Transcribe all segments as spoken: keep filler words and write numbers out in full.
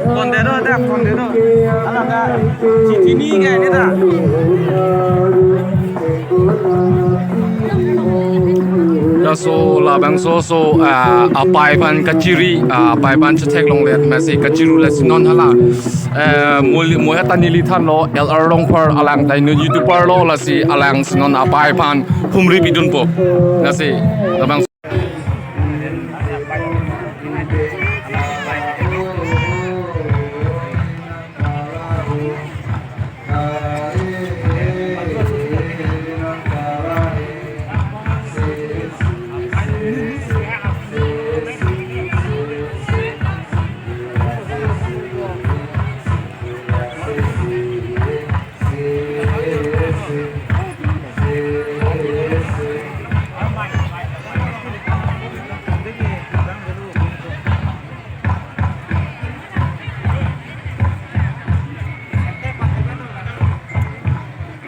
Konde do, dak konde do. Ala da. Cicini kayak ini dah. Ya, so labangso so, ah, apai aphan kachiri, ah, apai aphan chetheklongledet masi kachiru lasi non hala. Eh, muli, mo heta neli thanlo L R Rongphar alang ta ino YouTuber lo lasi alang si non apai aphan humri pidunpo. Lasi labang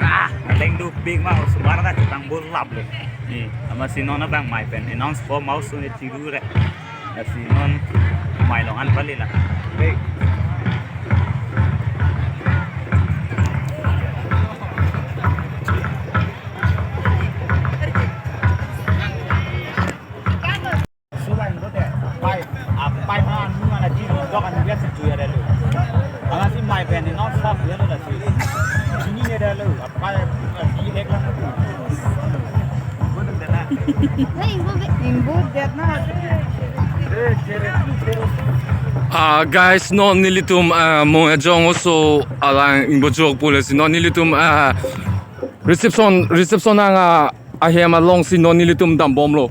Ah, leng duk big ma, sembar ta chetang bulap le. Ni, amat si non abang mai pen announce po mau sun e chiru re. Lasi non mai long an bali la. Big. Sulan ko de, pai, ah, pai ma anu ana ji dok anu biasa juya dulu. Ala si mai pen ni non stop dia lo dah si. Ini dia dulu, pai, ini hek lang. Imbu det na. Ah, guys, non nelitum, ah, mo ajong oso alang imbu jok pule si non nelitum, ah, reception, reception ang, ah, ahem along si non nelitum dambomlo.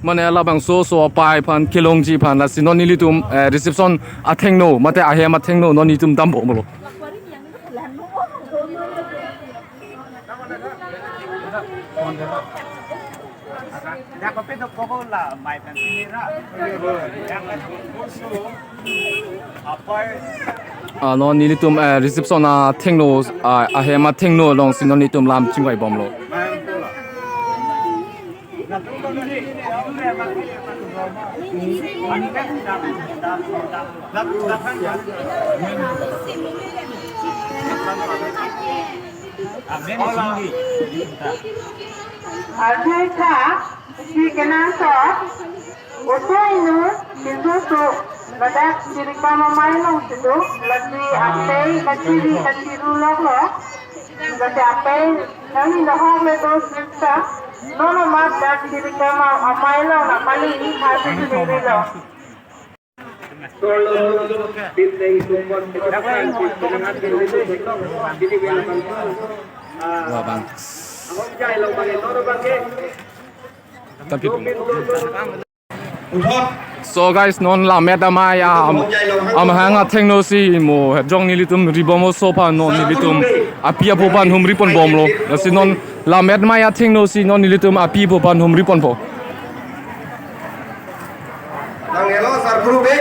Mane labangso so apai aphan kelongji aphan lasi non nelitum, eh, reception athengno mate ahem athengno non nelitum dambomlo. Ah, non nelitum, eh, reception athengno, ah, ahem athengno along si non nelitum lam chingvaibomlo. Arjutha, si kenangsot, oso inut, kintu tu, ladak jirikam amei along si do, lasi apei kachiri kachiru lok lo, lasi apei, nangli nahok le do sirsa, non amat dak jirikam amei along nangpali, hasi si dingri lo. Wah, bang. Tapi, so guys, non lammet amei, ah, am, amahang athengno si mo hejong nelitum ribom oso aphan non nelitum api apo aphan humri ponbomlo. Lasi non lammet amei athengno si non nelitum api apo aphan humri ponpo. Nang helo sar guru be.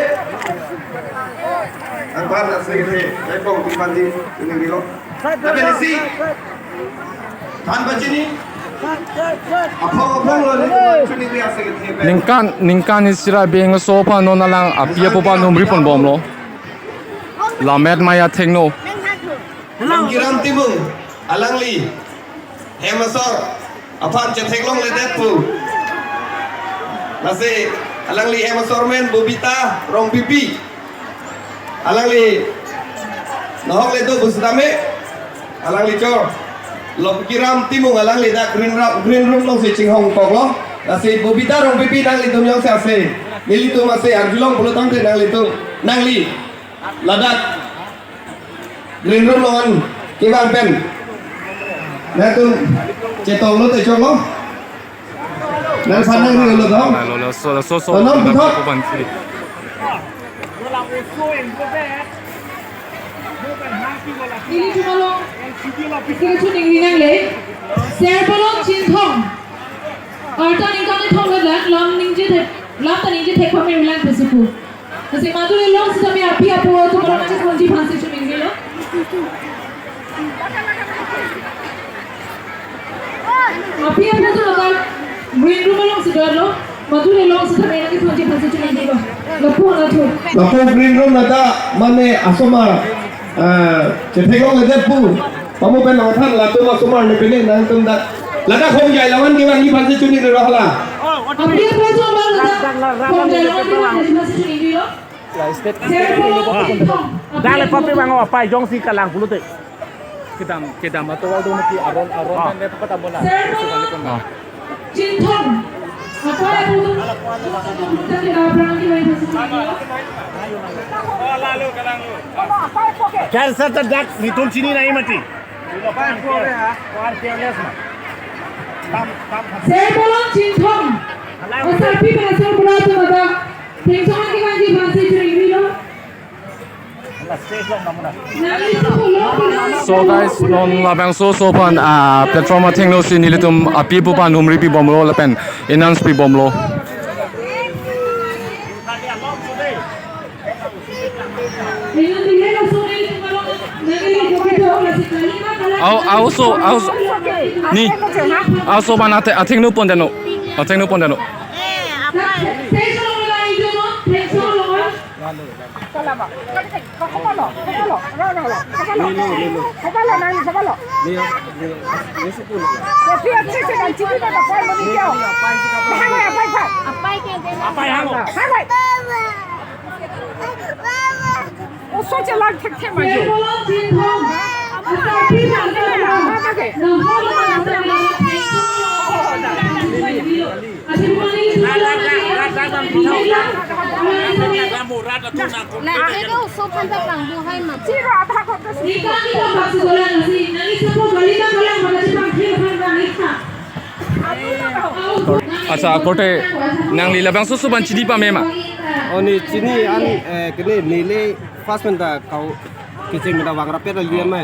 Nang ban na se ke, nai pong di ban di, ini bilo. Tapi ni si. Than ba chini. Aphong aphong lo ni, chini dia se ke. Ningkan, ningkan isi ra beng oso aphan non alang api apo aphan humri ponbomlo. Lammet amei athengno. Lamkiram Timung, alangli hem asor aphan chetheklongledet pu. Lasi alangli hem asor men Bobita Rongpipi. Alangli nahok le do pusitame. Alangli chor. Lamkiram Timung alangli dak green room, green room along si chinghong koklo. Lasi Bobita Rongpipi nanglitum jongsi ase, nelitum ase arjulong pulo tangte nanglitum, nangli ladak green room along an kevang pen nangtum chetonglo te choklo. Nangphan nangri lo dong. Lo, lo, so, lo, so, so, lo, lo, puthot. Lo, lo, so, Nelitum along, nelitum ningri nangle, Serpolong Chinthong. Arta ningkan kethom le dak lam ningje thek, lam ta ningje thek pame ulang pesuku. Kasi madu le long sitame api apo atum arong nangkethonji aphansi choningri lo. Api apo atum ladak green room alongsi dolo. Madu le long sitame nangkethonji aphansi choningri lo. Lapu anatthu. Lapu green room ladak mane asomar, eh, chetheklongledet pu. Pamu pen nangthan latum asomar ne pine nangtum dak. Ladak Khongjai lavan kevangji aphansi choningri lo hala. Api apo atum ladak Khongjai lavan kevangji aphansi choningri lo. State, state. Dak le kopi bang apai jongsi kalang pulote. Kedam, kedam atau adu naki aron, aron. Ah. Dan dia tempat ambola. Ah. Chinthong. Apai apo atum, atum kita kira perang di lain. Jar sa ta dak nelitum chini nangji mati. Serpolon Chinthong. Asarpi pen asarpura atum ladak. Thengsong kevangji aphansi choningri lo. So guys, non labangso oso aphan, ah, platform athengno si nelitum api apo aphan humri pibomlo lapen announce pibomlo. Au, au oso, au oso. Ni. Au oso aphan athe-, athengno pondetnon. Athengno pondetnon. Accha, korte nangli labangso oso aphan chini pame ma? O neli chini an, eh, kene neli first pen ta kau kecheng pen ta vangrap pen ta lian ma,